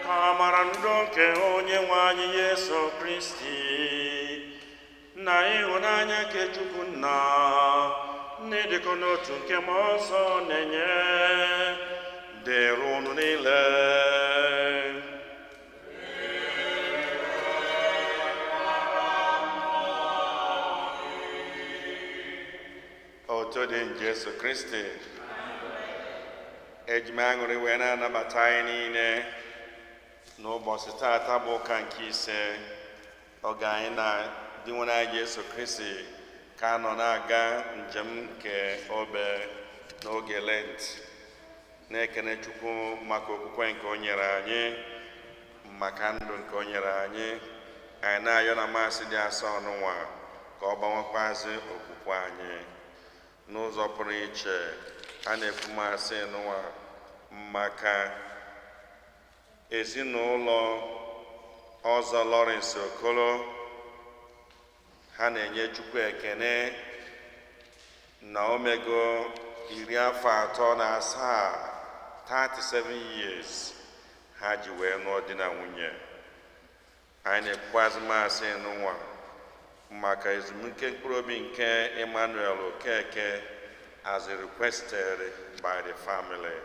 Ka amara n'udo nke Onye nwe anyị Yesu Kristi na ịhụnanya nke Chukwu Nna na ịdịkọ n'otu nke Mmụọ Nsọ na-enye dịrị unu niile. Otu dị Jesu Kristi. Eji m aṅụrị wee na-anabata anyị niile n'ụbọchị taata bụ ụka nke ise, oge anyị na Dinwenụ anyị Jesu Kristi ka nọ na-aga njem nke obe n'oge Lent, na-ekene Chukwu maka okwukwe nke o nyere anyị, maka ndụ nke o nyere anyị. Anyị na-ayọ na Maasị dị asọ ọnụnwa ka ọ gbanwekwazị okwukwe anyị n'ụzọ pụrụ iche. A na-ekwu Maasị nụnwa maka ezinụlọ ọzọ Lawrence Okolo. Ha na-enye Chukwu ekene na omego 37 afọ, 37 years, ha ji wee nụọ di na nwunye. Anyị na-ekwukwazi Maasị nụnwa maka ezumike mkpụrụ obi nke Emmanuel Okeke, as requested by the family.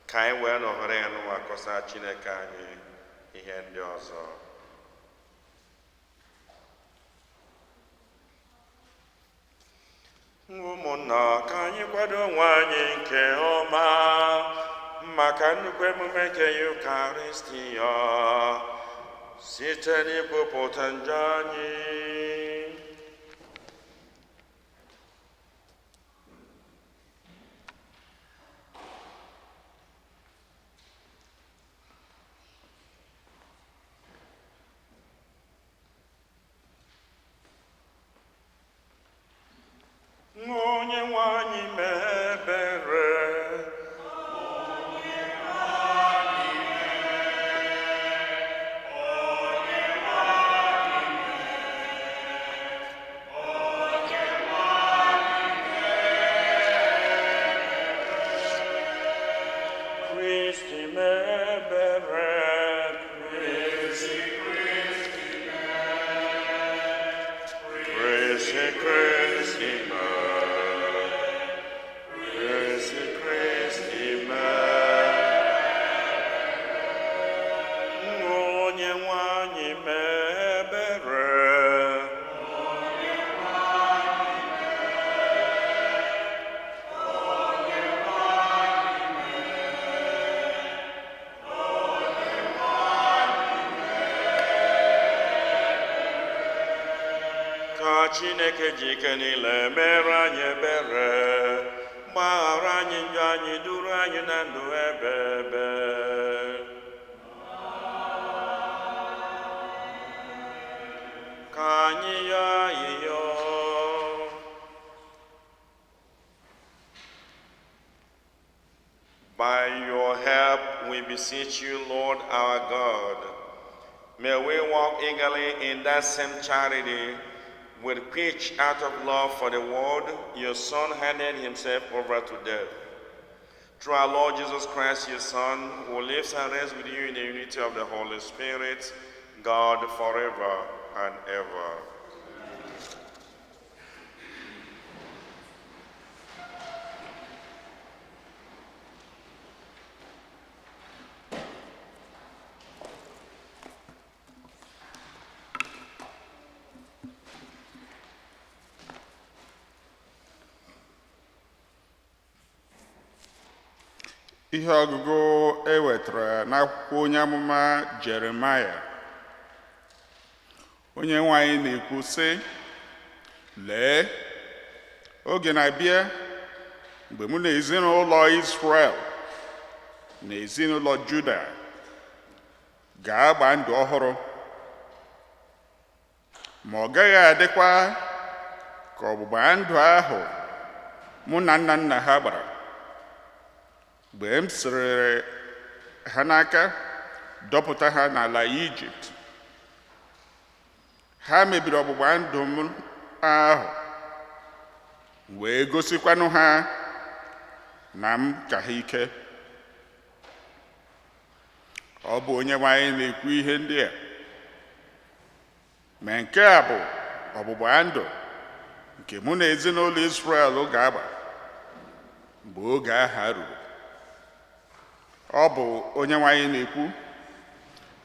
Ka anyị wee nọghere ya nụnwa kọsa Chineke anyị ihe ndị ọzọ. Ụmụnna, ka anyị kwado onwe anyị nke ọma maka nnukwu emume nke Yukaristia site n'ikwupụta njọ anyị. Onye nwe anyị mee ebere. Kristi mee ebere. Kristi, Kristi, Kristi mee. Kristi, Kristi mee. Onye nwe anyị mee ebere. Ka Chineke ji ike niile mere anyị ebere, gbaghara anyị njọ anyị, duru anyị na ndụ ebe ebe. Ka anyị yọọ ayịyọ. By your help, we beseech you, Lord our God, may we walk eagerly in that same charity with which, out of love for the world, your Son handed himself over to death. Through our Lord Jesus Christ, your Son, who lives and reigns with you in the unity of the Holy Spirit, God forever and ever. Ihe ọgụgụ e wetara n'akwụkwọ onye amụma Jeremaya. Onye nwe anyị na-ekwu sị, lee, oge na-abịa mgbe mụ na ezinụlọ Israel na ezinụlọ Juda ga-agba ndụ ọhụrụ, ma ọ gaghị adịkwa ka ọgbụgba ndụ ahụ mụ na nna nna ha gbara mgbe m sịrị ha n'aka dọpụta ha n'ala Ijipt. Ha mebiri ọgbụgba ndụ m ahụ, wee gosikwanụ ha na m ka ha ike. Ọ bụ Onyenwe anyị na-ekwu ihe ndị a. Ma nke a bụ ọgbụgba ndụ nke mụ na ezinụlọ Izrel ga-agba mgbe oge ahụ ruru. Ọ bụ Onyenwe anyị na-ekwu,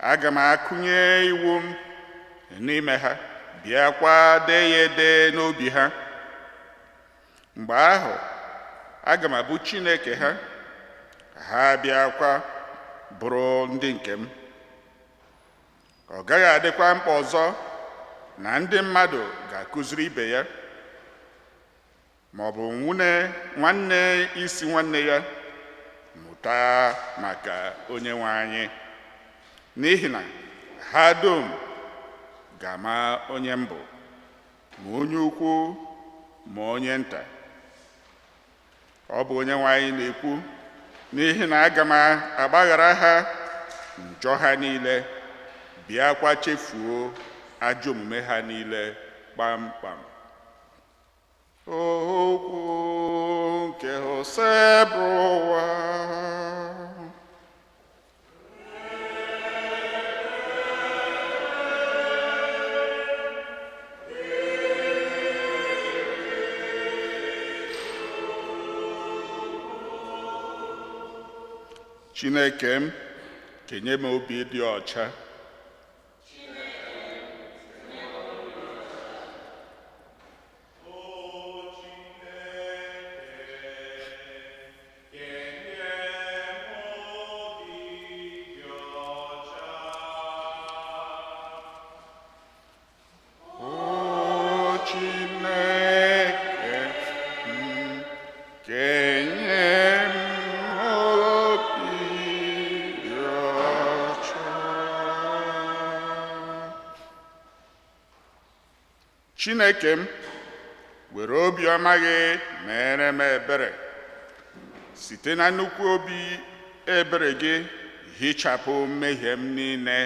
aga m akụnye iwu m n'ime ha, bịakwa dee ya ede n'obi ha. Mgbe ahụ, aga m abụ Chineke ha, ha bịakwa bụrụ ndị nke m. Ọ gaghị adịkwa mkpa ọzọ na ndị mmadụ ga-akụziri ibe ya, ma ọ bụ nwunye nwanne isi nwanne ya mụta maka Onyenwe anyị, n'ihi na ha dum ga-ama onye m bụ, ma onye ukwu ma onye nta. Ọ bụ Onyenwe anyị na-ekwu, n'ihi na aga m agbaghara ha njọ ha niile, bịakwa chefuo ajọ omume ha niile kpamkpam. Okwu nke Osebụrụwa. Chineke m, kenye m obi dị ọcha. O Chineke m, kenye m obi dị ọcha. Chineke m, were obiọma gị mere m ebere. Site na nnukwu obi ebere gị hichapụ mmehie m niile.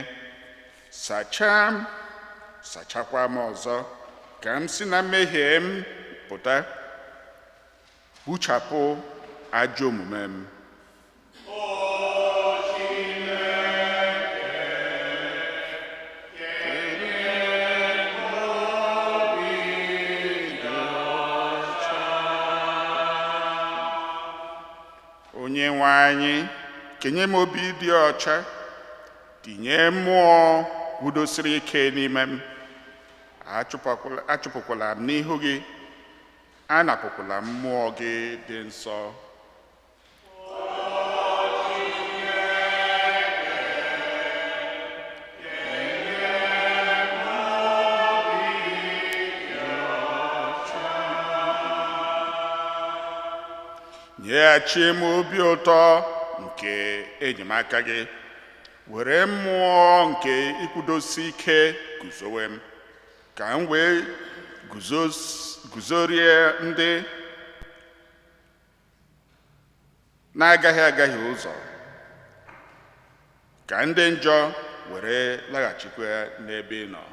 Sachaa m, sachakwa m ọzọ, ka m si na mmehie m pụta, kpuchapụ ajọ omume m. Onyenwe anyị, kenye m obi dị ọcha, tinye mmụọ kwudosiri ike n'ime m. Achụpụkwala m n'ihu gị, anapụkwala m mmụọ gị dị nsọ. Nyeghachi m obi ụtọ nke enyemaka gị, were mmụọ nke ikwudosi ike guzowe m, ka m wee guzorie ndị na-agaghị agaghị ụzọ, ka ndị njọ were laghachikwa n'ebe ị nọ.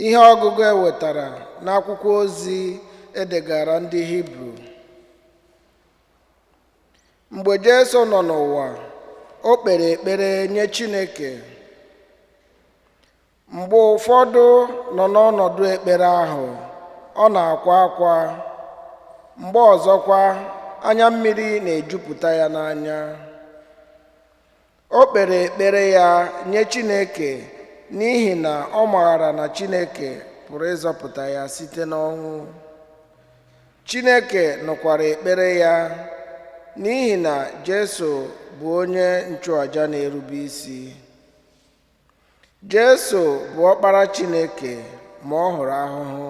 Ihe ọgụgụ e wetara n'akwụkwọ ozi edegara ndị Hibru. Mgbe Jesu nọ n'ụwa, o kpere ekpere nye Chineke. Mgbe ụfọdụ nọ n'ọnọdụ ekpere ahụ, ọ na-akwa akwa. Mgbe ọzọkwa, anya mmiri na-ejupụta ya n'anya. O kpere ekpere ya nye Chineke n'ihi na ọ maara na Chineke pụrụ ịzọpụta ya site n'ọnwụ. Chineke nụkwara ekpere ya n'ihi na Jesu bụ onye nchụàjà na-erube isi. Jesu bụ ọkpara Chineke, ma ọ hụrụ ahụhụ.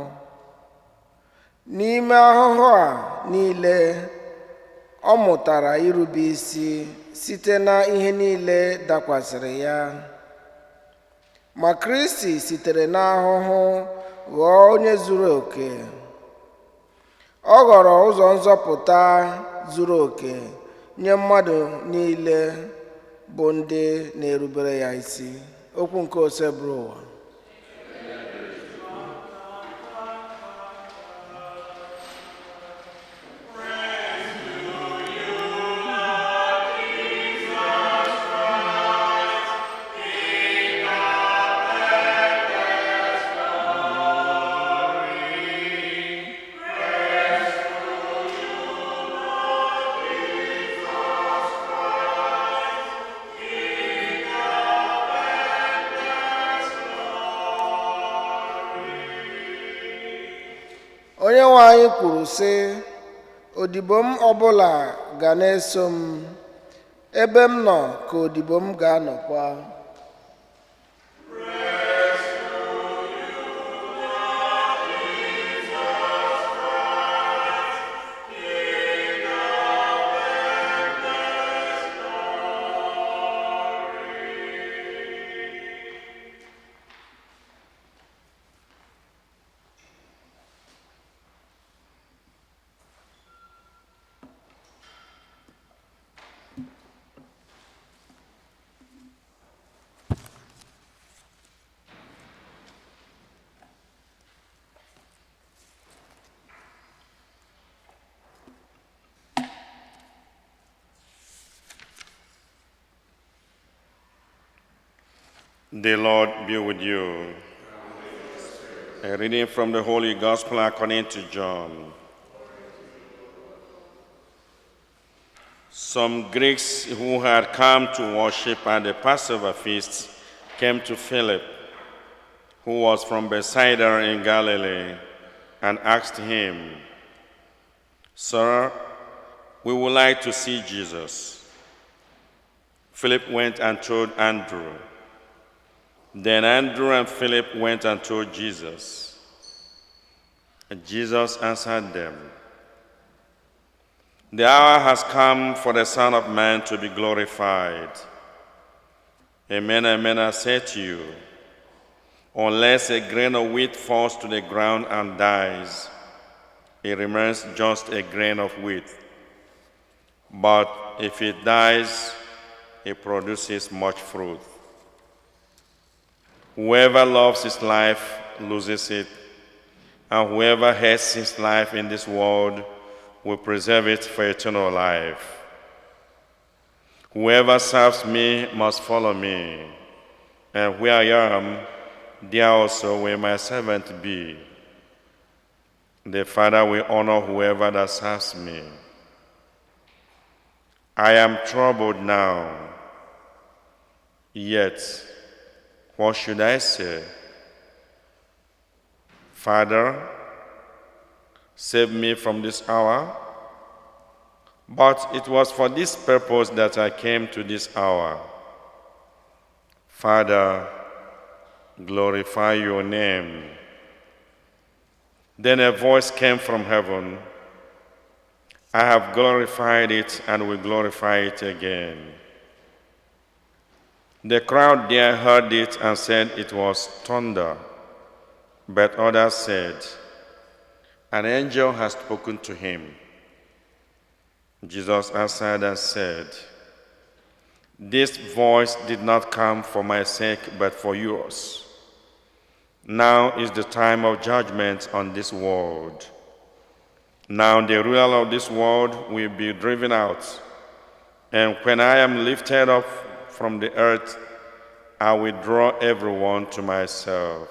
N'ime ahụhụ a niile, ọ mụtara irube isi site na ihe niile dakwasịrị ya. Ma Kristi sitere n'ahụhụ ghọọ onye zuru oke. Ọ ghọrọ ụzọ nzọpụta zuru oke nye mmadụ niile bụ ndị na-erubere ya isi. Okwu nke Osebụrụwa. Onye nwe anyị kwuru sị, odibo m ọbụla ga na-eso m, ebe m nọ ka odibo m ga-anọkwa. The Lord be with you. A reading from the Holy Gospel according to John. Some Greeks who had come to worship at the Passover feast came to Philip, who was from Bethsaida in Galilee, and asked him, "Sir, we would like to see Jesus." Philip went and told Andrew. Then Andrew and Philip went and told Jesus. And Jesus answered them, "The hour has come for the Son of Man to be glorified. Amen, amen, I say to you, unless a grain of wheat falls to the ground and dies, it remains just a grain of wheat. But if it dies, it produces much fruit. Whoever loves his life loses it, and whoever hates his life in this world will preserve it for eternal life. Whoever serves me must follow me, and where I am, there also will my servant be. The Father will honor whoever that serves me. I am troubled now, yet what should I say? Father, save me from this hour? But it was for this purpose that I came to this hour. Father, glorify your name." Then a voice came from heaven, "I have glorified it and will glorify it again." The crowd there heard it and said it was thunder. But others said, "An angel has spoken to him." Jesus answered and said, "This voice did not come for my sake, but for yours. Now is the time of judgment on this world. Now the ruler of this world will be driven out. And when I am lifted up from the earth, I will draw everyone to myself."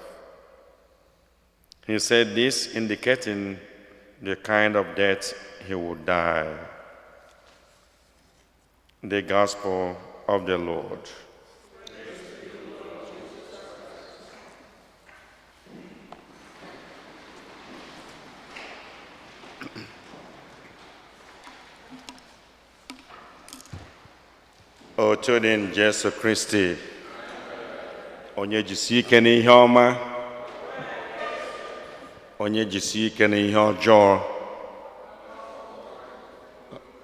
He said this, indicating the kind of death he would die. The Gospel of the Lord. Otu dị Jesu Kristi, onye jisi ike n'ihe ọma, onye jisi ike n'ihe ọjọọ,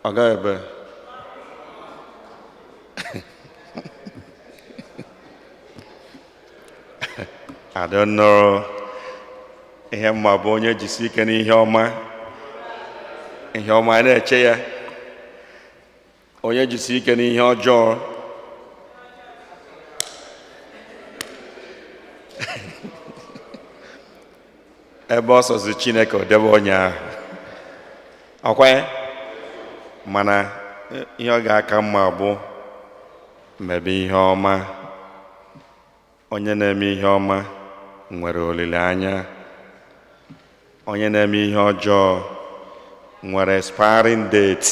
ọ gaghị ebe. I don't know. Ihe mma bụ onye jisi ike n'ihe ọma, ihe ọma na-eche ya. Onye jisi ike n'ihe ọjọọ. Ebe ọ sọzi Chineke o debe onye ahụ. Ọkwa ya? Mana ihe ọ ga-aka mma bụ mebe ihe ọma. Onye na-eme ihe ọma nwere olileanya. Onye na-eme ihe ọjọọ nwere expiring date.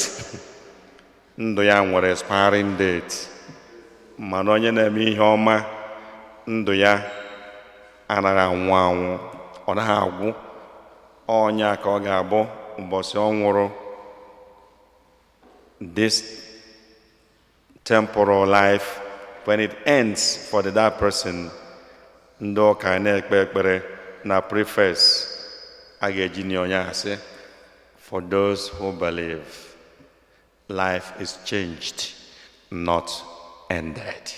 Ndụ ya nwere expiring date. Mana onye na-eme ihe ọma, ndụ ya anaghị anwụ anwụ, ọ naghị agwụ. Ọnya ka ọ ga-abụ ụbọchị ọ nwụrụ, this temporal life, when it ends for that person, ndị ụka na-ekpe ekpere na preface a ga-eji nye onye ahụ sị, "For those who believe, life is changed, not ended."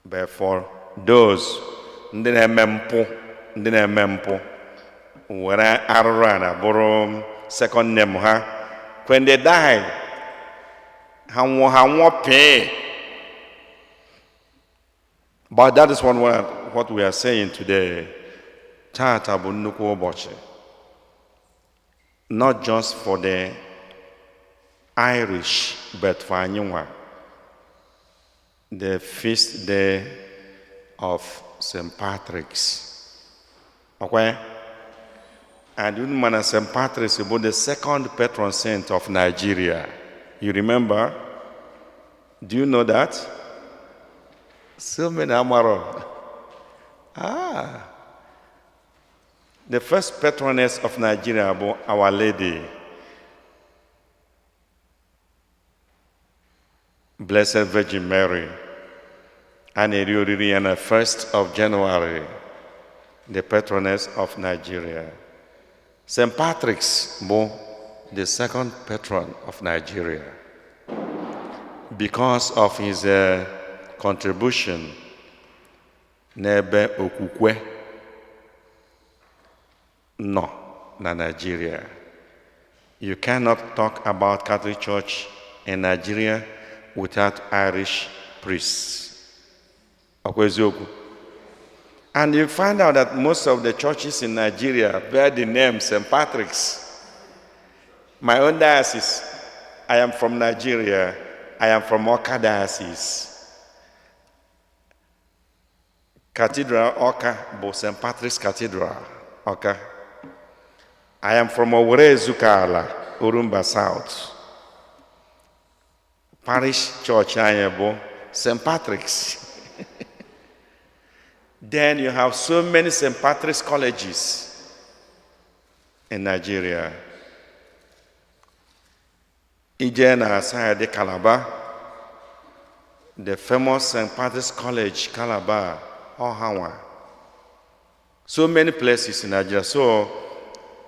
But for those ndị na-eme mpụ, ndị na-eme mpụ were arụrụ a na bụrụ second name ha, when they die, ha nwụọ, ha nwụọ pịị. But that is what we are saying today. Tata bụ nnukwu ụbọchị, not just for the Irish, but for anyị nwa, the feast day of St. Patrick's. Okay? And you know St. Patrick's bụ the second patron saint of Nigeria. You remember? Do you know that? So many amaro. Ah. The first patroness of Nigeria bụ Our Lady, Blessed Virgin Mary. A na-eri oriri ya na 1st of January, the patroness of Nigeria. St. Patrick's bụ the second patron of Nigeria because of his contribution n'ebe okwukwe nọ na Nigeria. You cannot talk about Catholic Church in Nigeria without Irish priests. Ọkwa eziokwu? And you find out that most of the churches in Nigeria bear the name St. Patrick's. My own diocese, I am from Nigeria. I am from Awka Diocese. Cathedral Awka bụ St. Patrick's Cathedral, Awka. I am from Owerre Ezukala, Orumba South. Parish church anyị bụ St. Patrick's. Then you have so many St. Patrick's colleges in Nigeria. Ije na side Calabar, the famous St. Patrick's College, Calabar, Ohawa. So many places in Nigeria. So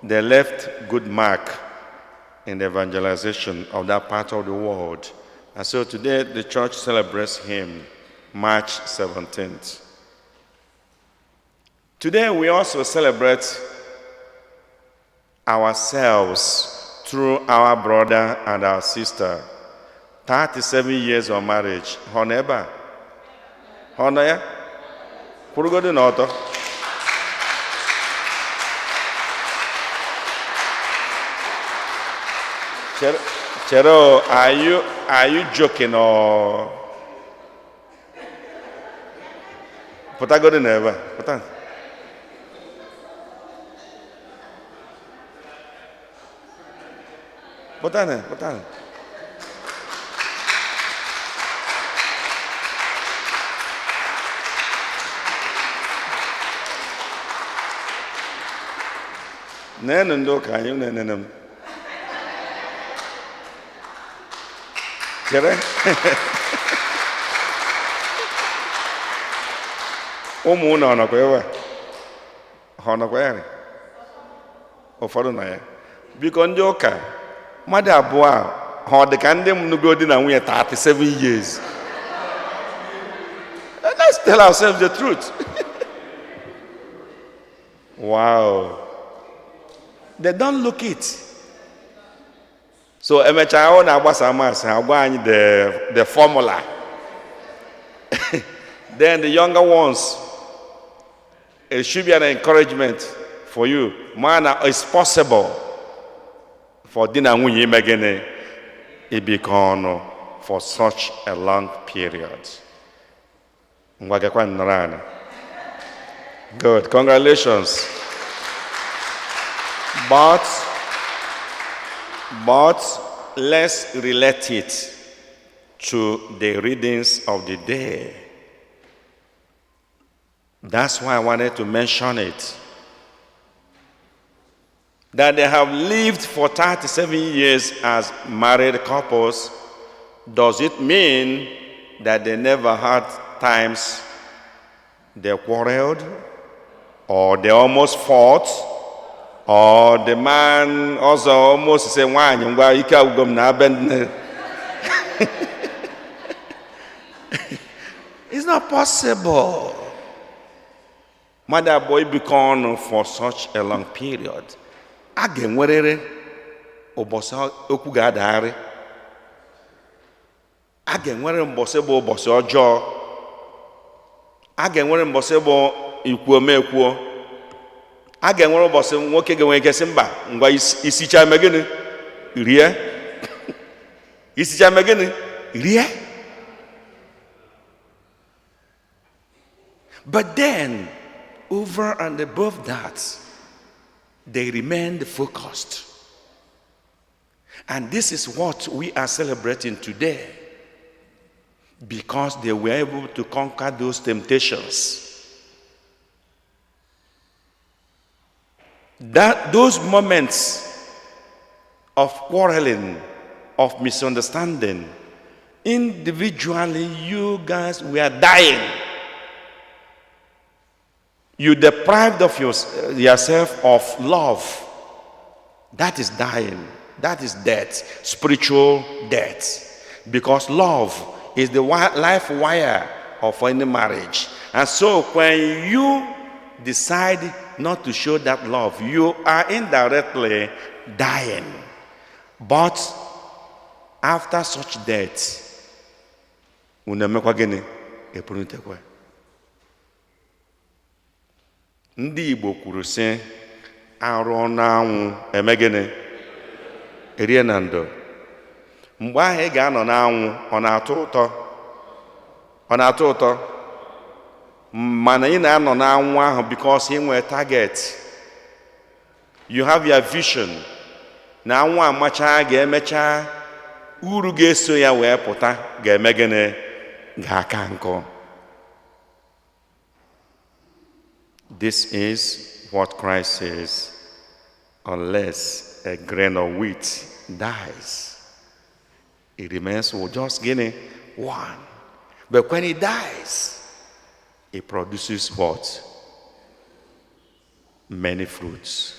they left good mark in the evangelization of that part of the world. And so today the church celebrates him, March 17th. Today we also celebrate ourselves through our brother and our sister. 37 years of marriage. Ha nọ ebe a? Ha nọ ya? Kwụrụgodu n'ọtọ. Chere, chere o, are you joking or? Pụtagodu n'ebe a. Pụta. Pụta na, pụta na. Neenụ ndị ụka anyị, unu enene m. Chere. Ụmụ unu ọ nọkwa ebe a? Ha ọ nọkwa ya? Ụfọdụ nọ ya. Biko, ndị ụka, mmadụ abụọ a, ha ọ dị ka ndị nụgo di na nwunye 37 years? Let's tell ourselves the truth. Wow. They don't look it. So emechaa, ọ na-agbasa Mass, ha gwa anyị the formula. Then the younger ones, it should be an encouragement for you, man, it's possible for di na nwunye ime gịnị? Ibikọ ọnụ for such a long period. Ngwa, gakwa nọrọ ala. Good, congratulations. But let's relate it to the readings of the day. That's why I wanted to mention it, that they have lived for 37 years as married couples. Does it mean that they never had times they quarreled or they almost fought, or the man also almost say, "Nwaanyị, ngwa, ike agwụgo m na abe nne"? It's not possible. Mmadụ abụọ ibikọ ọnụ for such a long period, a ga-enwerịrị ụbọchị okwu ga-adagharị, a ga-enwere mbọsị bụ ụbọchị ọjọọ, a ga-enwere mbọsị bụ ikwuo mekwuo, a ga-enwere ụbọchị nwoke ga-enwe ike sị, "Mba, ngwa, isicha eme gịnị rie, isicha eme gịnị rie." But then, over and above that, they remained focused, and this is what we are celebrating today, because they were able to conquer those temptations, that those moments of quarreling, of misunderstanding, individually you guys were dying. You deprived of yourself of love. That is dying. That is death, spiritual death. Because love is the life wire of any marriage. And so when you decide not to show that love, you are indirectly dying. But after such death, unu emekwa gịnị? Epurutekwa. Ndị Igbo kwuru sị, arụ n'anwụ eme gịnị? Erie na ndo. Mgbe ahụ ị ga-anọ n'anwụ, ọ na-atọ ụtọ? Ọ na-atọ ụtọ, mana ị na-anọ n'anwụ ahụ because ị nwere target, you have your vision na anwụ amacha ga-emecha, uru ga-eso ya wee pụta ga-eme gịnị? Ga-aka nkụ. This is what Christ says: unless a grain of wheat dies, it remains with just gịnị? One. But when it dies, it produces what? Many fruits.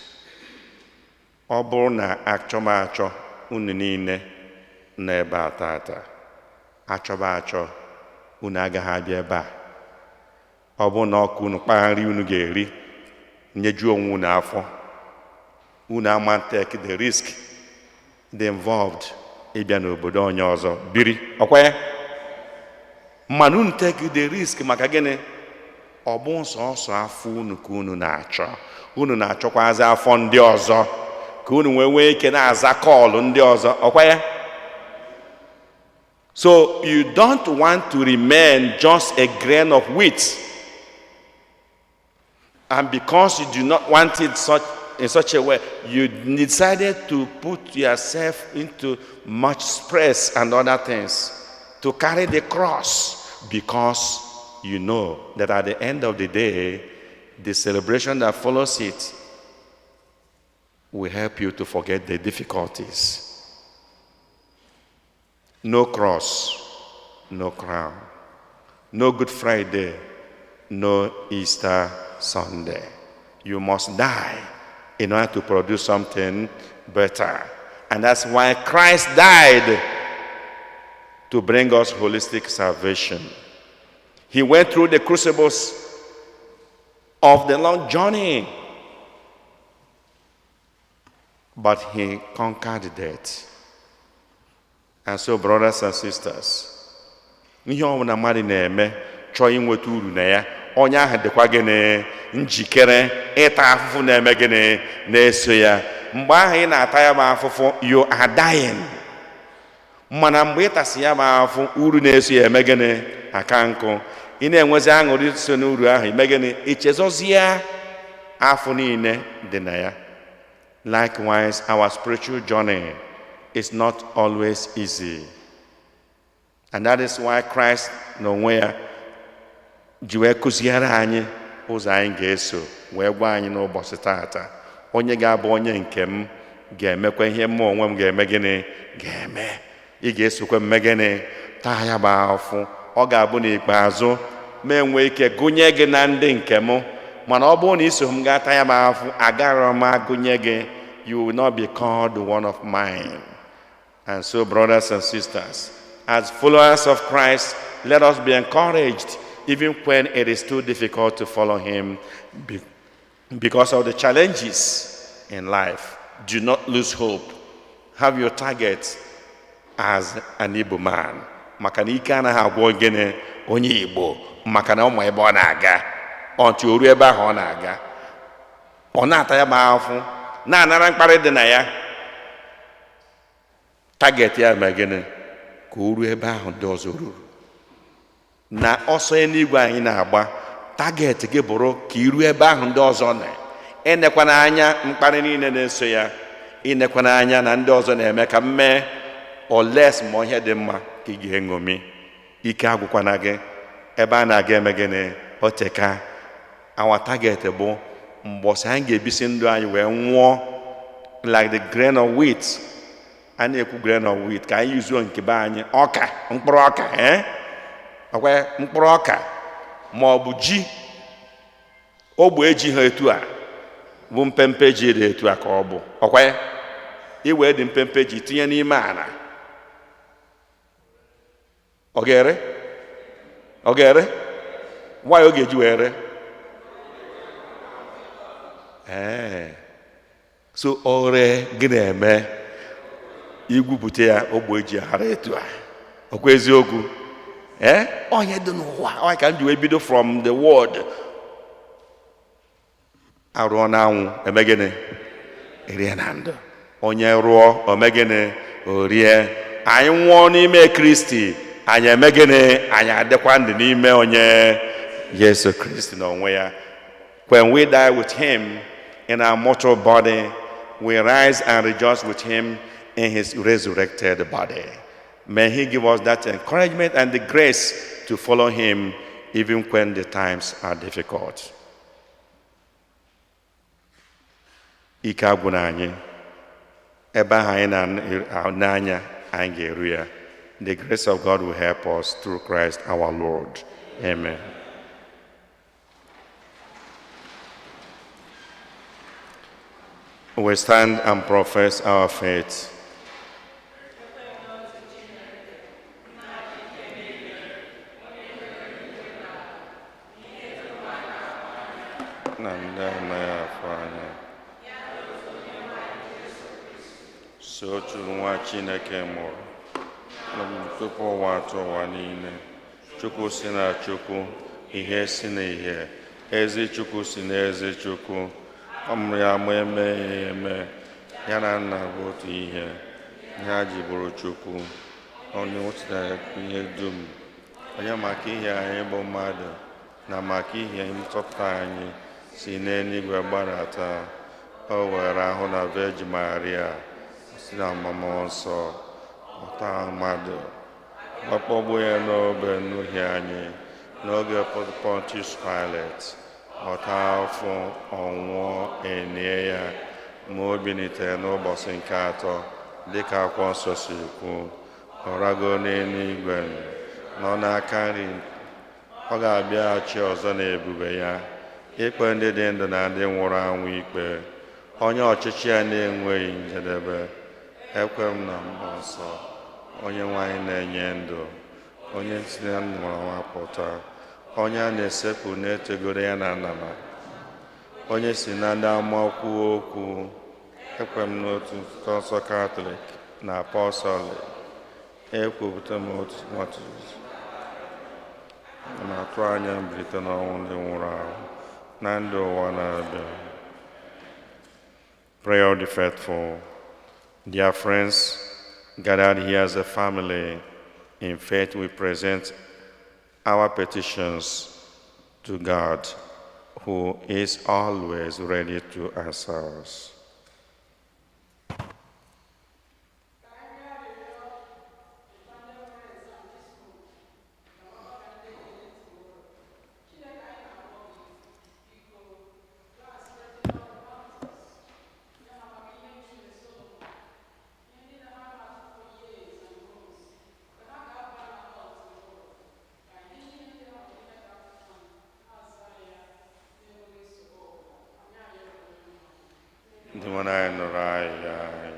Ọ bụrụ na achọm achọ unu niile nọ ebe a tata, achọba achọ, unu agaghị abịa ebe a. Ọ bụrụ na ọkụ unu kpaa nri unu ga-eri nyejuo onwe unu afọ, unu ama take the risk dị involved ịbịa n'obodo onye ọzọ biri ọkwa ya. Mana unu take the risk maka gịnị? Ọ bụ sọsọ afọ unu ka unu na-achọ? Unu na-achọkwazi afọ ndị ọzọ ka unu nwee nwee ike na-aza call ndị ọzọ, ọkwa ya? So you don't want to remain just a grain of wheat, and because you do not want it in such a way, you decided to put yourself into much stress and other things to carry the cross, because you know that at the end of the day, the celebration that follows it will help you to forget the difficulties. No cross, no crown. No Good Friday, no Easter Sunday. You must die in order to produce something better. And that's why Christ died, to bring us holistic salvation. He went through the crucibles of the long journey, but he conquered death. And so, brothers and sisters, ihe ọbụla mmadụ na-eme chọọ inweta uru na ya, onye ahụ dịkwa gịnị? Njikere ịta afụfụ na-eme gịnị? Na-eso ya. Mgbe ahụ ị na-ata ya bụ afụfụ, you are dying. Mana mgbe ị tasị ya bụ afụfụ, uru na-eso ya eme gịnị? Aka nkụ. Ị na-enwezi aṅụrị so n'uru ahụ. Ime gịnị? Ichezọzie afụ niile dị na ya. Likewise, our spiritual journey is not always easy, and that is why Christ n'onwe ya ji wee kụziere anyị ụzọ anyị ga-eso, wee gwa anyị n'ụbọchị tata, onye ga-abụ onye nke m ga-emekwa ihe mụ onwe m ga-eme. Gịnị ga-eme? Ị ga-esokwe mme gịnị? Taa ya bụ afụ. Ọ ga-abụ n'ikpeazụ ma enwee ike gụnye gị na ndị nke m. Mana ọ bụrụ na iso m gaa taa ya bụ afụ, agara m agụnye gị. You will not be called one of mine. And so, brothers and sisters, as followers of Christ, let us be encouraged even when it is too difficult to follow him because of the challenges in life. Do not lose hope. Have your target as an Igbo man. Maka na ike anaghị agwọ gịnị? Onye Igbo. Maka na ụmụ ebe ọ na-aga, ọtụ o ruo ebe ahụ ọ na-aga, ọ na-ata ya ma afụ, na-anara mkparị dị na ya. Target ya mee gịnị? Ka o ruo ebe ahụ ndị ọzọ ruru. Na ọsọ eluigwe anyị na-agba, target gị bụrụ ka iru ebe ahụ ndị ọzọ nọ. Enekwana anya mkparị niile na-eso ya, inekwana anya na ndị ọzọ na-eme ka m mee oles, ma ihe dị mma ka ị ga-eṅomi. Ike agwụkwana gị. Ebe a na-aga eme gịnị? O teka. Our target bụ mbọsị anyị ga-ebisi ndụ anyị wee nwụọ like the grain of wheat. A na-ekwu grain of wheat, ka anyị yuzuo nke be anyị, ọka, mkpụrụ ọka, eh? Ọkwa mkpụrụ ọka ma ọ bụ ji, ogbe ji ha etu a bụ mpempe ji dị etu a ka ọ bụ. Ọkwa ya iwee dị mpempe ji tinye n'ime ala, ọ ga-ere? Ọ ga-ere? Nwaanyị ọ ga-eji wee ree? Ee, so ọ ree, gị na-eme igwupụta ya, ogbe ji ghara etu a. Ọkwa eziokwu? Ee, onye dị n'ụwa ọ ka m ji wee bido from the world. Arụọ n'anwụ, eme gịnị? Erie na ndụ. Onye rụọ, ome gịnị? O rie. Anyị nwụọ n'ime Kristi, anyị eme gịnị? Anyị adịkwa ndụ n'ime onye Yesu Kristi n'onwe ya. When we die with him in our mortal body, we rise and rejoice with him in his resurrected body. May he give us that encouragement and the grace to follow him even when the times are difficult. Ike agwụna anyị. Ebe ahụ anyị na-n'anya, anyị ga-eru ya. The grace of God will help us through Christ our Lord. Amen. We stand and profess our faith. Na ndị anaghị afụ anya, si otu nwa Chineke mụrụ tupu ụwa atụ ụwa niile, Chukwu si na Chukwu, ihe si na ihe, ezi Chukwu si na ezi Chukwu, ọ mụrụ ya ma emeghị ya eme, ya na nna bụ otu ihe, ihe a ji bụrụ Chukwu, onye wetara ihe dum, onye maka ihe anyị bụ mmadụ na maka ihe nzọpụta anyị si n'eluigwe gbadata. O were ahụ na Virgin Maria, si na ọmụmụ nsọ ọta mmadụ, gbakpọgbu ya n'obe n'uhie anyị n'oge Pontius Pilate, ọta afọ, ọnwụọ, enie ya, ma o bilitere n'ụbọchị nke atọ dịka akwụkwọ nsọ si kwu, ọ rago n'eluigwe, nọ n'aka nri. Ọ ga-abịaghachi ọzọ n'ebube ya ikpe ndị dị ndụ na ndị nwụrụ anwụ ikpe, onye ọchịchị ya na-enweghị njedebe. Ekwe m na mmụọ nsọ, onye nwanyị na-enye ndụ, onye si na nwụrụ anwụ pụta, onye a na-esekpu na-etegoro ya na nnama, onye si na ndị amụma kwuo okwu. Ekwe m n'otu nzukọ nsọ Katọlik na apọstọlik. Ekwupụta m otu nwatụ na-atụ anya mbilite n'ọnwụ ndị nwụrụ anwụ na ndụ ụwa na-abịa. Prayer of the faithful. Dear friends, gathered here as a family, in faith we present our petitions to God, who is always ready to answer us. Ndị nwe anyị nụrụ anyị anyị.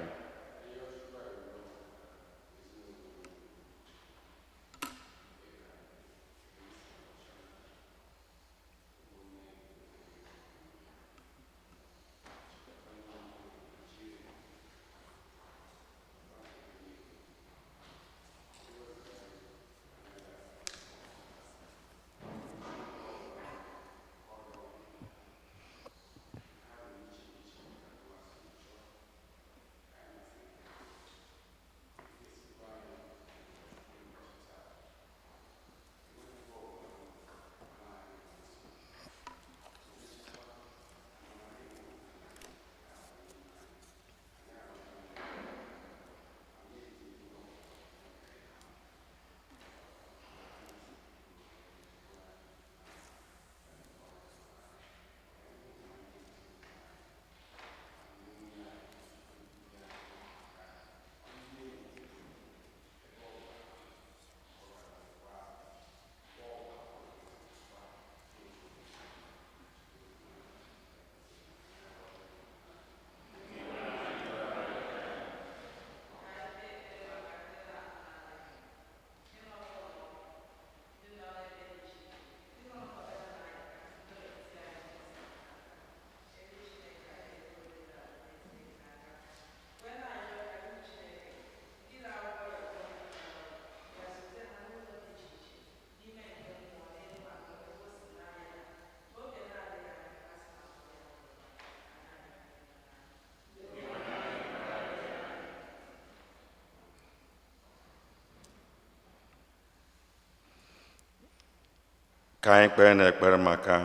Ka anyị kpee n'ekpere maka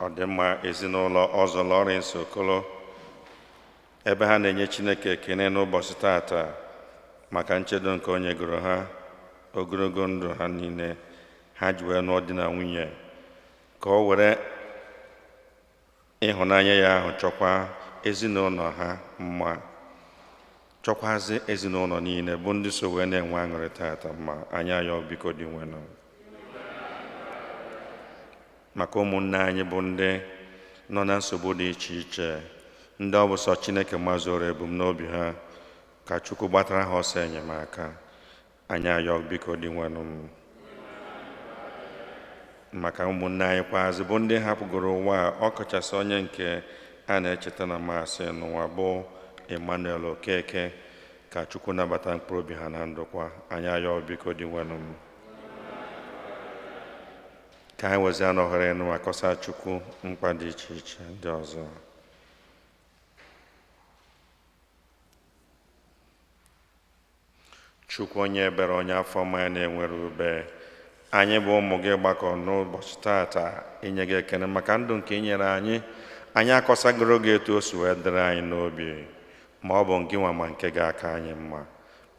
ọdịmma ezinụlọ ọzọ Lawrence Okolo, ebe ha na-enye Chineke ekene n'ụbọchị tata maka nchedo nke o nyegoro ha ogologo ndụ ha niile ha ji wee nụọ di na nwunye, ka o were ịhụnanya ya ahụ chọkwa ezinụlọ ha mma, chọkwazi ezinụlọ niile bụ ndị so wee na-enwe aṅụrị tata mma. Anyị ayọ biko dị nwenụ maka ụmụnne anyị bụ ndị nọ na nsogbu dị iche iche, ndị ọ bụ sọ Chineke mazuru ebumnobi ha, ka Chukwu gbatara ha ọsọ enyemaka. Anyị ayọ biko dị nwenụ m maka ụmụnne anyị kwaazị bụ ndị hapụgoro ụwa a, ọ kachasị onye nke a na-echeta na masị n'ụwa bụ Emmanuel Okeke, ka Chukwu nabata mkpụrụ obi ha na ndokwa. Anyị ayọ biko dị nwenụ m ka anyị wezie n'ohere nụ akọsa Chukwu mkpa dị iche iche ndị ọzọ. Chukwu onye ebere, onye afọ ọma ya na-enwere ube, anyị bụ ụmụ gị gbakọ n'ụbọchị tata inye gị ekene maka ndụ nke ị nyere anyị. Anyị akọsagoro gị etu o si wee dịrị anyị n'obi, ma ọ bụ ngị nwa ma nke ga-aka anyị mma.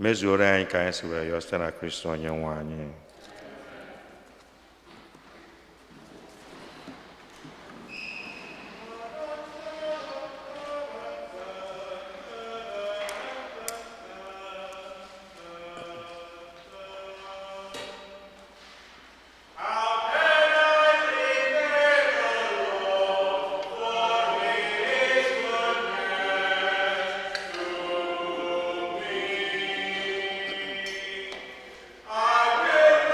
Mezuoro anyị ka anyị si wee yọọ site na Kristo onye nwe anyị. I will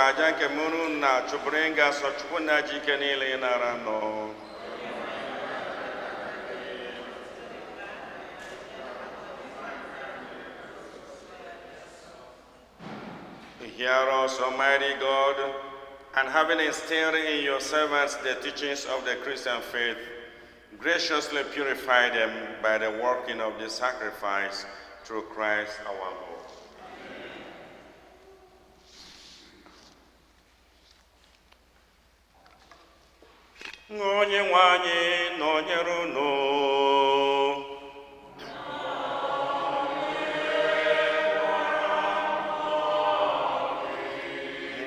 Aja nke mụrụ unu na-achụpụrụ ịga nsọ Chukwu na ji ike niile ịnara nọ. Hear us, Almighty God, and having instilled in your servants the teachings of the Christian faith, graciously purify them by the working of the sacrifice through Christ our Lord. Onye nwe anyị nọnyere unu.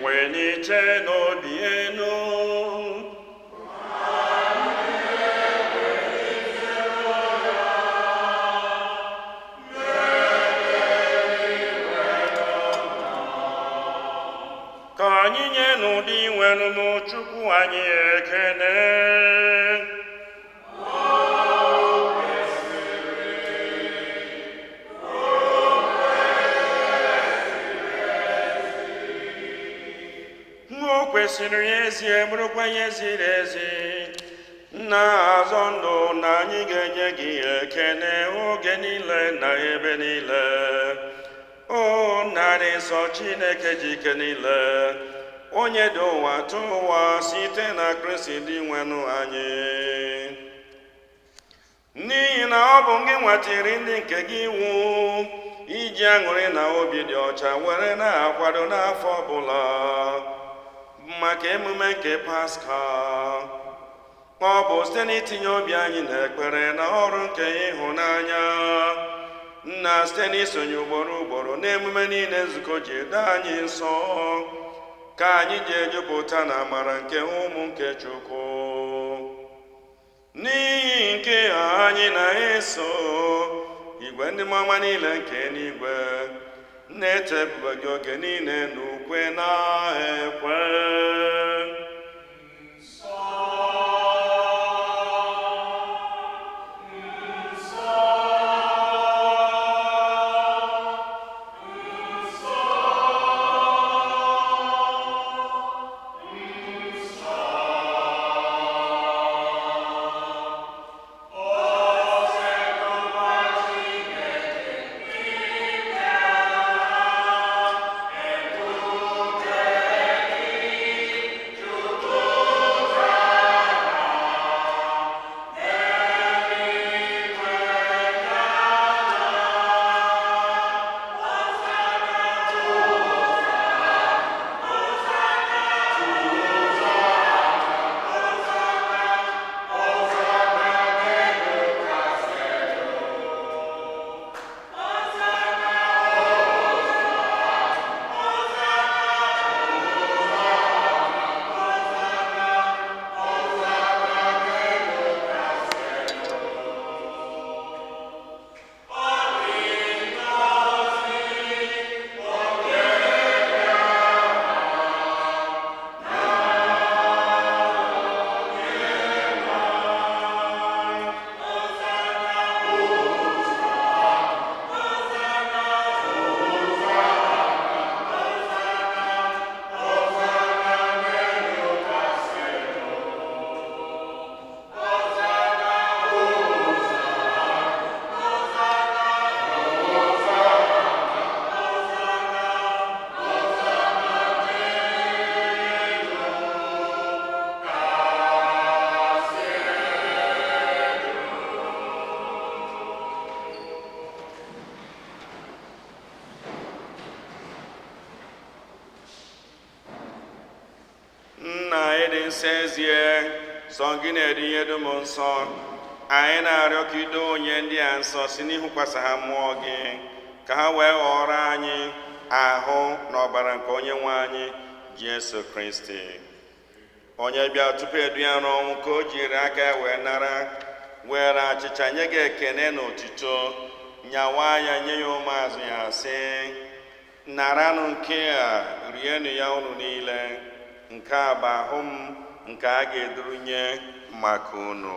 Welitere n'obi enu. Ka anyị nye n'ụdị nwere Chukwu anyị ekele. O kwesịrị ezie, bụrụkwa ihe ziri ezi, nna azọ ndụ, na anyị ga-enye gị ekele oge niile na ebe niile, o nna dị nsọ, Chineke ji ike niile, onye dị ụwa tụ ụwa, site na Kristi dị nwenụ anyị. N'ihi na ọ bụ gị nwetiri ndị nke gị iwu iji aṅụrị na obi dị ọcha were na-akwado n'afọ ọbụla maka emume nke Paska. Ọ bụ site n'itinye obi anyị n'ekpere na ọrụ nke ịhụnanya, na site n'isonye ugboro ugboro n'emume niile nzukọ ji edo anyị nsọ, ka anyị ji ejupụta na amara nke ụmụ nke Chukwu. N'ihi nke a, anyị na-eso igwe ndị mmụọ niile nke eluigwe na-eto ebube gị oge niile n'ukwe na-ekwe. Nna, ịdị nsọ ezie, sọ gị na-eri ihe dum nsọ. Anyị na-arịọ ka ido onye ndị a nsọ si n'ịhụkwasị ha mmụọ gị, ka ha wee ghọrọ anyị ahụ na ọbara nke onye nwe anyị Jesu Kristi, onye bịa tupu edu ya n'ọnwụ, ka o jiri aka ya wee nara, were achịcha, nye gị ekene na otuto, nyawa ya, nye ya ụmụazụ ya, sị: "Naranụ nke a, rienụ ya unu niile. Nke a bụ ahụ m nke a ga-eduru nye maka unu."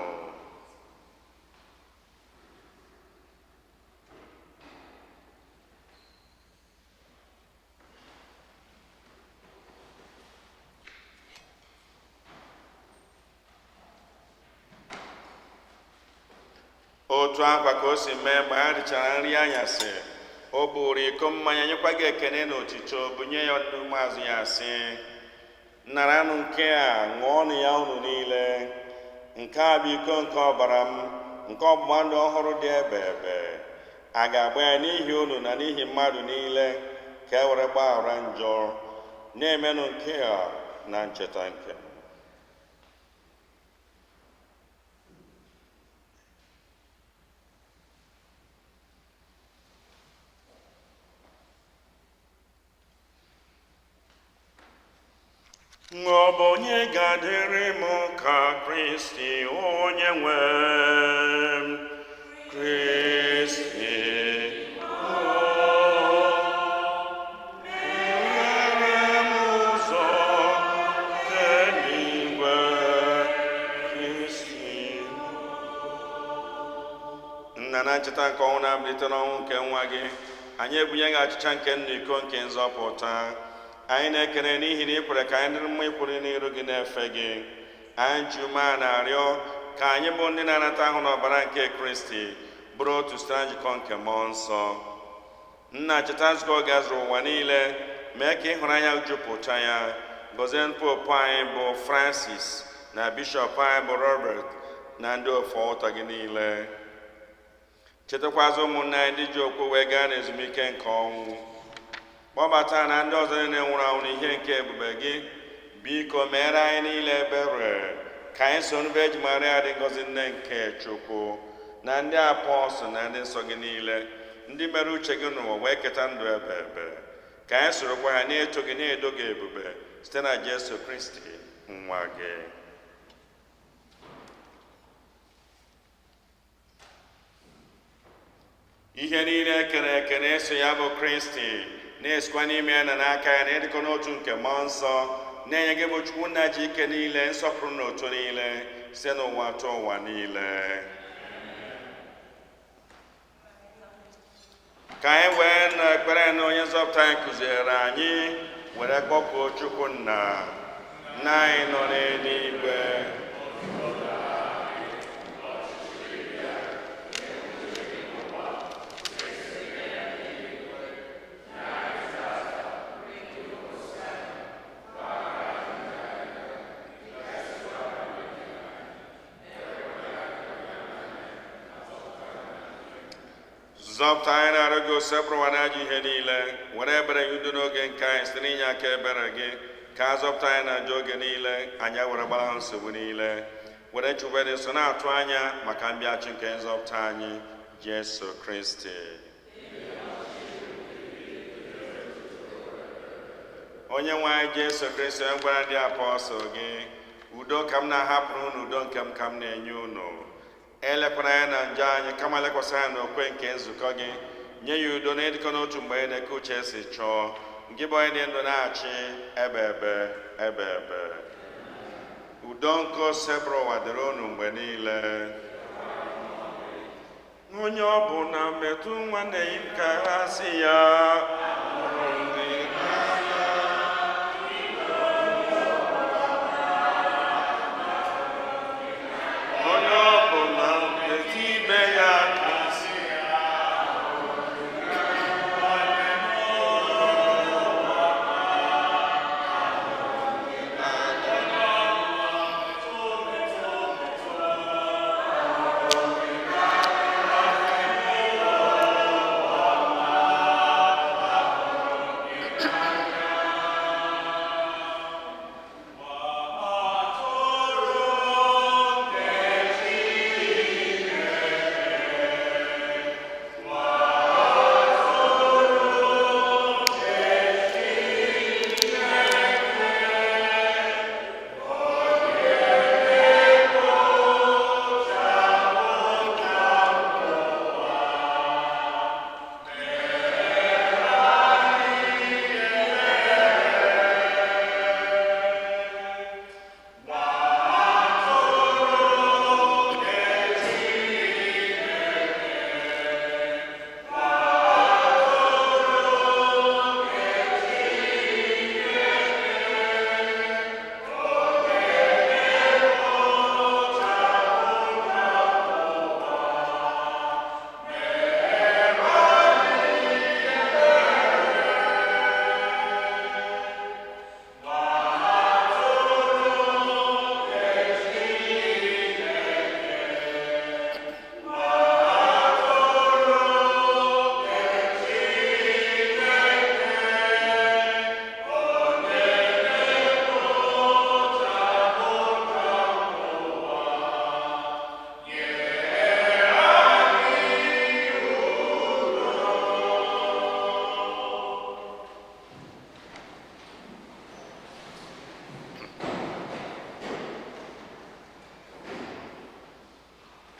Otu akwa ka o si mee mgbe ha richara nri anyasị, o buuru iko mmanya, nyekwa gị ekene na otito, bunye ya ndị ụmụazụ ya, sị: "Naranụ nke a, ṅụọnụ ya unu niile. Nke a bụ iko nke ọbara m, nke ọgbụgba ndụ ọhụrụ dị ebe ebe. A ga-agba ya n'ihi unu na n'ihi mmadụ niile, ka e were gbaghara njọ. Na-emenụ nke a na ncheta nke m." Ọ bụ onye ga-adịrị m ka Kristi onye nwe m? Kristi o m ụzọ nke eluigwe. Kristi. Nna, na ncheta nke ọnwụ na mbilite n'ọnwụ nke nwa gị, anyị ebunye gị achịcha nke ndụ, iko nke nzọpụta. Anyị na-ekele n'ihi na ị kwere ka anyị dịrị mma ịkwụrụ n'iru gị na-efe gị. Anyị ji umeala na-arịọ ka anyị bụ ndị na-anata ahụ n'ọbara nke Kristi bụrụ otu site na njikọ nke Mmụọ Nsọ. Nna, cheta nzukọ gazuru ụwa niile, mee ka ịhụnanya jupụta ya. Gọzie Popu anyị bụ Francis, na Bishọp anyị bụ Robert, na ndị ofe ụta gị niile. Chetakwazị ụmụnne anyị ndị ji okwu wee gaa n'ezumike nke ọnwụ. Kpọbata na ndị ọzọ niile nwụrụ anwụ n'ihe nke ebube gị. Biko meere anyị niile ebere, ka anyị so nube eji Maria dị ngọzi, nne nke Chukwu, na ndị apọstụl na ndị nsọ gị niile, ndị mere uche gị n'ụwa wee keta ndụ ebe ebe, ka anyị sorokwa ha na-eto gị, na-edo gị ebube, site na Jesu Kristi nwa gị. Ihe niile ekere eke na-eso ya bụ Kristi, na-esikwa n'ime ya na n'aka ya na ịdịkọ n'otu nke Mmụọ Nsọ, na-enye gị bụ Chukwu Nna ji ike niile nsọpụrụ na otu niile, site n'ụwa tụ ụwa niile. Ka anyị wee na ekpere na onye nzọpụta anyị kụziere anyị were kpọkuo Chukwu Nna. Nna anyị nọ n'eluigwe. Zọpụta anyị, na-arịọ gị, Osebụrụwa, na ajọ ihe niile. Were ebere gị udo n'oge nke anyị. Site n'inye aka ebere gị, ka a zọpụta anyị na njọ oge niile, anyị were gbara nsogbu niile, were chube dị nso, na-atụ anya maka mbịachi nke nzọpụta anyị Jesu Kristi. Onye nwe anyị Jesu Kristi, onye gwara ndị apọstụl gị, "Udo ka m na-ahapụrụ unu, udo nke m ka m na-enye unu," elekwana anya na njọ anyị, kama lekwasị anya n'okwe nke nzukọ gị, nye ya udo na ịdịkọ n'otu mgbe na-eke uche si chọọ gị, bụ onye dị ndụ na-achị ebe ebe ebe ebe. Udo nke Osebụrụwa dịrị unu mgbe niile. Onye ọ bụla metụ nwanne ya ka ha si ya, "Ahụrụ m gị n'anya." Onye ọbụla metụ ibe ya aka sị ya,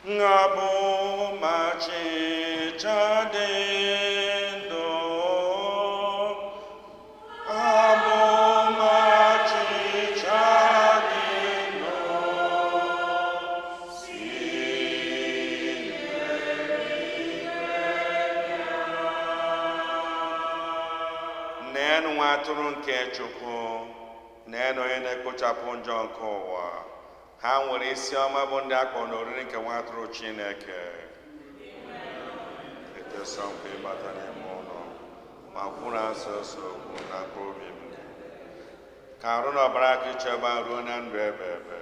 Ngabụ ma achịcha dị ndụ, abụ m achịcha dị ndụ, si n'elu nwa atụrụ nke Chukwu, n'elu onye na-ekpochapụ njọ nke ụwa. Ha nwere isi ọma bụ ndị akpọrọ n'oriri nke nwa atụrụ Chineke. Etesa nkwa ịbata n'ime ụlọ ma kwuru asọsọ okwu na mkpụrụ obi m, ka arụ na ọbara aka ichebe ruo na ndụ ebe ebe.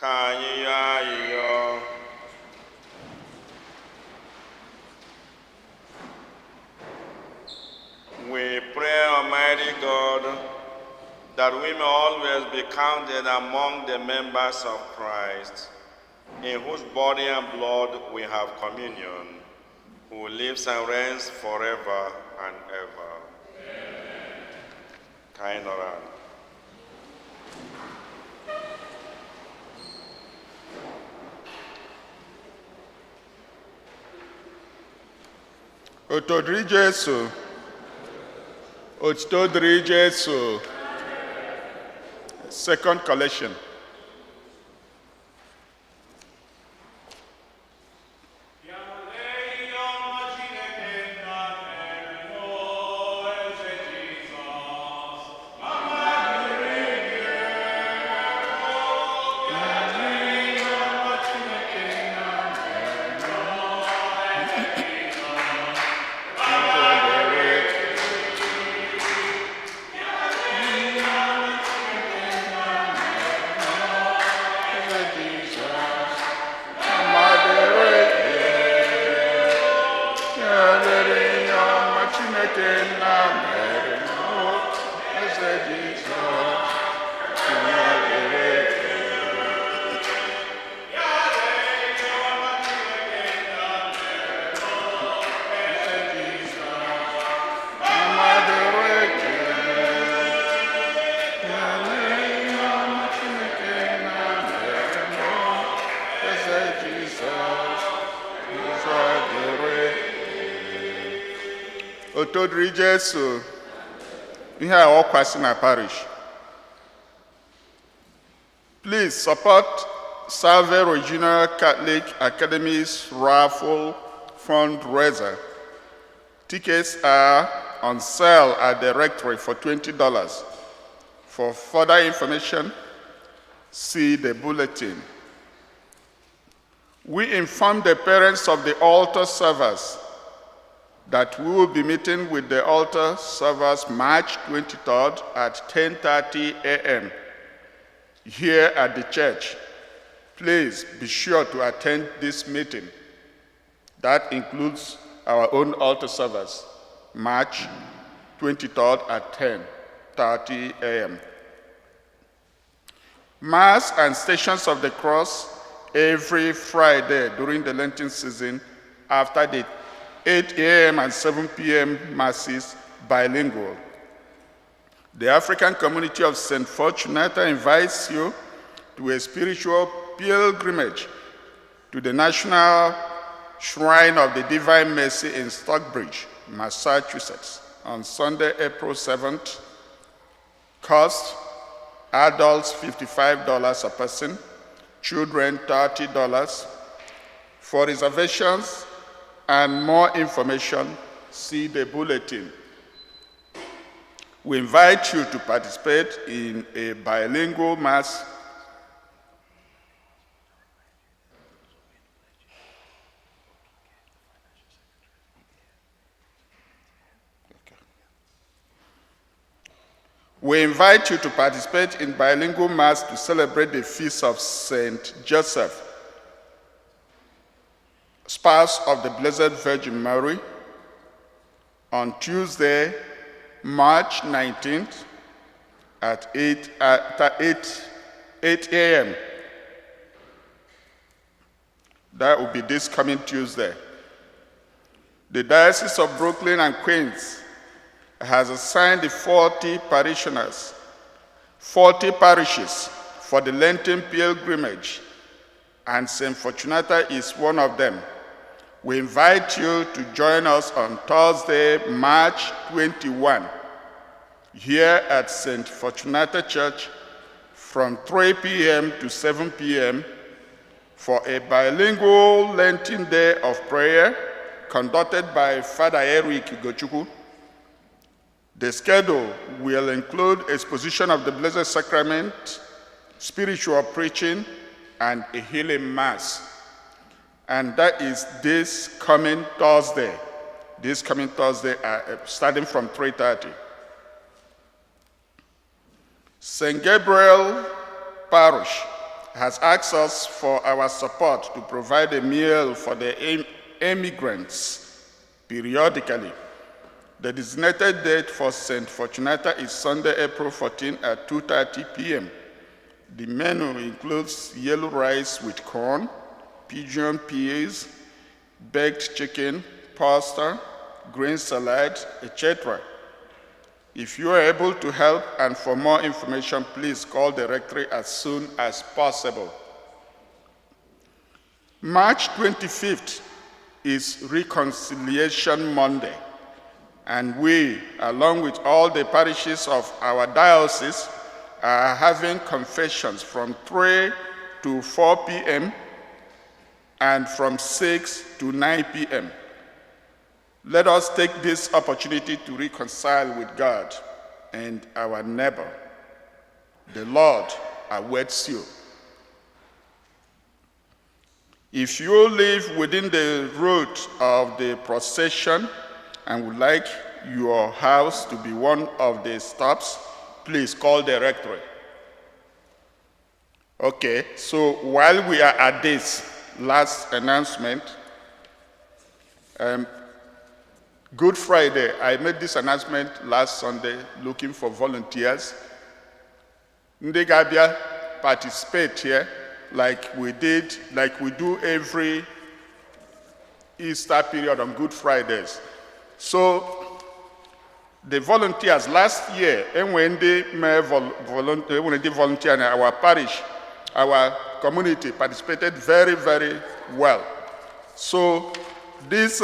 Ka anyị yọọ ayịyọ. We pray, Almighty God, that we may always be counted among the members of Christ, in whose body and blood we have communion, who lives and reigns forever and ever. Ka anyị nọrọ ala. Otuto dịrị Jesu. Otuto dịrị Jesu. Second collection. Chineke nna mere mụ, eze Jizọs, Chineke. Otuto dịrị Jesu. Ihe a ọkwa si na parish. Please support Salve Regina Catholic Academy's raffle fundraiser. Tickets are on sale at the rectory for $20. For further information, see the bulletin. We inform the parents of the altar servers that we will be meeting with the altar servers March 23rd at 10:30 a.m. here at the church. Please be sure to attend this meeting. That includes our own altar servers, March 23rd at 10:30 a.m. Mass and Stations of the Cross every Friday during the Lenten season after the 8 a.m. and 7 p.m. Masses, bilingual. The African community of St. Fortunata invites you to a spiritual pilgrimage to the National Shrine of the Divine Mercy in Stockbridge, Massachusetts, on Sunday, April 7th. Cost: adults $55 a person, children $30. For reservations and more information, see the bulletin. We invite you to participate in a bilingual Mass. We invite you to participate in bilingual Mass to celebrate the feast of Saint Joseph, spouse of the Blessed Virgin Mary, on Tuesday, March 19th at 8 a.m. That will be this coming Tuesday. The Diocese of Brooklyn and Queens has assigned the 40 parishioners, 40 parishes for the Lenten pilgrimage, and St. Fortunata is one of them. We invite you to join us on Thursday, March 21, here at St. Fortunata Church from 3 p.m. to 7 p.m. for a bilingual Lenten Day of Prayer conducted by Father Eric Gochukwu. The schedule will include exposition of the Blessed Sacrament, spiritual preaching, and a healing Mass. And that is this coming Thursday. This coming Thursday, starting from 3:30. St. Gabriel Parish has asked us for our support to provide a meal for the immigrants periodically. The designated date for St. Fortunata is Sunday, April 14 at 2:30 p.m. The menu includes yellow rice with corn, pigeon peas, baked chicken, pasta, green salad, etc. If you are able to help and for more information, please call the rectory as soon as possible. March 25th is Reconciliation Monday, and we, along with all the parishes of our diocese, are having confessions from 3 to 4 p.m. and from 6 to 9 p.m. Let us take this opportunity to reconcile with God and our neighbor. The Lord awaits you. If you live within the route of the procession and would like your house to be one of the stops, please call the rectory. Okay, so while we are at this last announcement, Good Friday, I made this announcement last Sunday looking for volunteers. Ndị ga-abịa participate here like we did, like we do every Easter period on Good Fridays. So the volunteers last year, enwere ndị mee enwere ndị volunteer in our parish, our community participated very, very well. So this,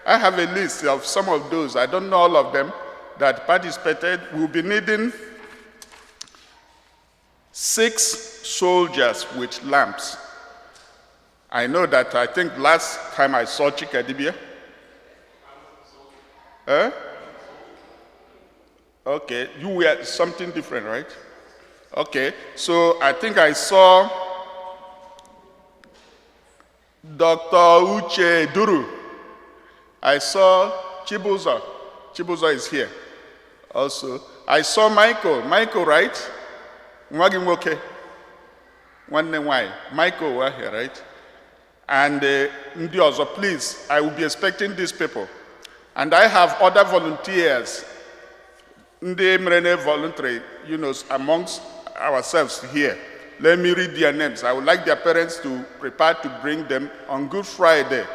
I have a list of some of those, I don't know all of them, that participated. We'll be needing six soldiers with lamps. I know that I think last time I saw Chikadibia. Huh? Okay, you were something different, right? Okay, so I think I saw Dr. Uche Duru. I saw Chibuzo. Chibuzo is here also. I saw Michael. Michael, right? Nwa gị nwoke. Nwanne nwanyị. Michael were here, right? And ndị ọzọ, please, I will be expecting these people. And I have other volunteers, ndị mere na voluntary, amongst ourselves here. Let me read their names. I would like their parents to prepare to bring them on Good Friday.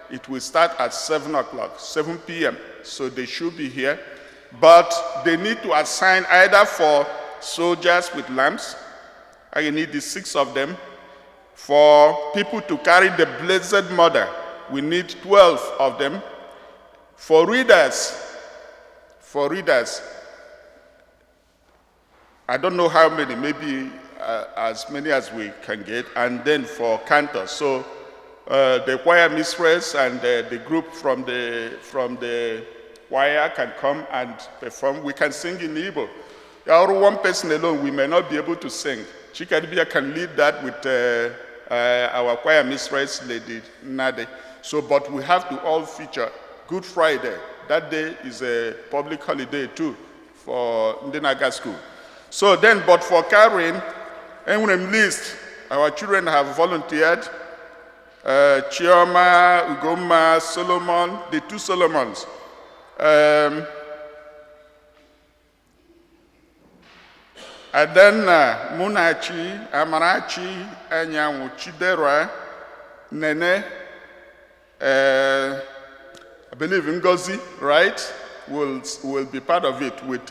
It will start at 7 o'clock, 7 p.m. So they should be here. But they need to assign either for soldiers with lamps, I need the six of them. For people to carry the Blessed Mother, we need 12 of them. For readers, I don't know how many, maybe as many as we can get, and then for cantors. So the choir mistress and the group from the choir can come and perform. We can sing in Igbo. Or one person alone, we may not be able to sing. Chikadibia can lead that with our choir mistress, Lady Nade. So, but we have to all feature Good Friday. That day is a public holiday too for ndị na-aga school. So then, but for carrying, enwere m list. Our children have volunteered. Chioma, Ugomma, Solomon, the two Solomons. Adanna, Munachi, Amarachi, Anyanwụ, Chidera, Nene, I believe Ngozi, right, will be part of it with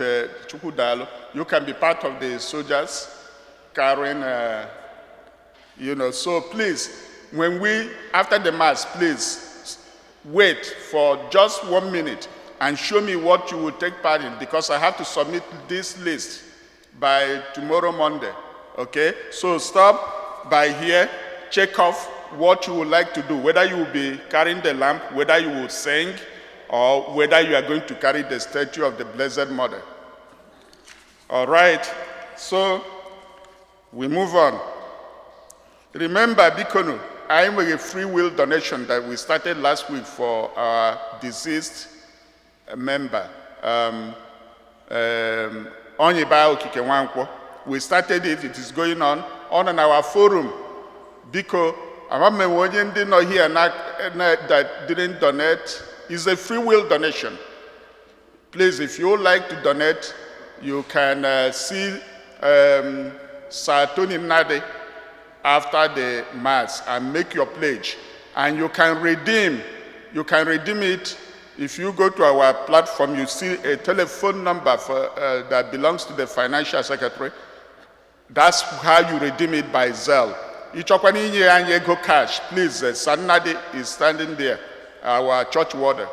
Chukwudalo. You can be part of the soldiers carrying, so please, when we, after the mass, please wait for just one minute and show me what you will take part in, because I have to submit this list by tomorrow, Monday. Okay? So stop by here, check off what you would like to do, whether you will be carrying the lamp, whether you will sing, or whether you are going to carry the statue of the Blessed Mother. All right, so we move on. Remember, bikonu, I made a free will donation that we started last week for our deceased member, Onyiba Okike Nwankwo. We started it, it is going on. Ọ nọ na our forum. Biko, ama m enwe onye ndị nọ here na that didn't donate. Is a free will donation. Please, if you like to donate, you can see Sir Tony Nade after the mass and make your pledge. And you can redeem. You can redeem it. If you go to our platform, you see a telephone number that belongs to the financial secretary. That's how you redeem it, by Zelle. Ịchọkwana inye anyị ego cash, please, Sir Nnadi is standing there, our church warden,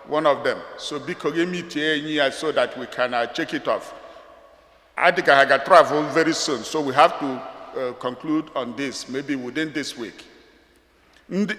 one of them. So biko gị meet enyi ya so that we can check it off. Adịka ha ga travel very soon, so we have to conclude on this, maybe within this week. Ndị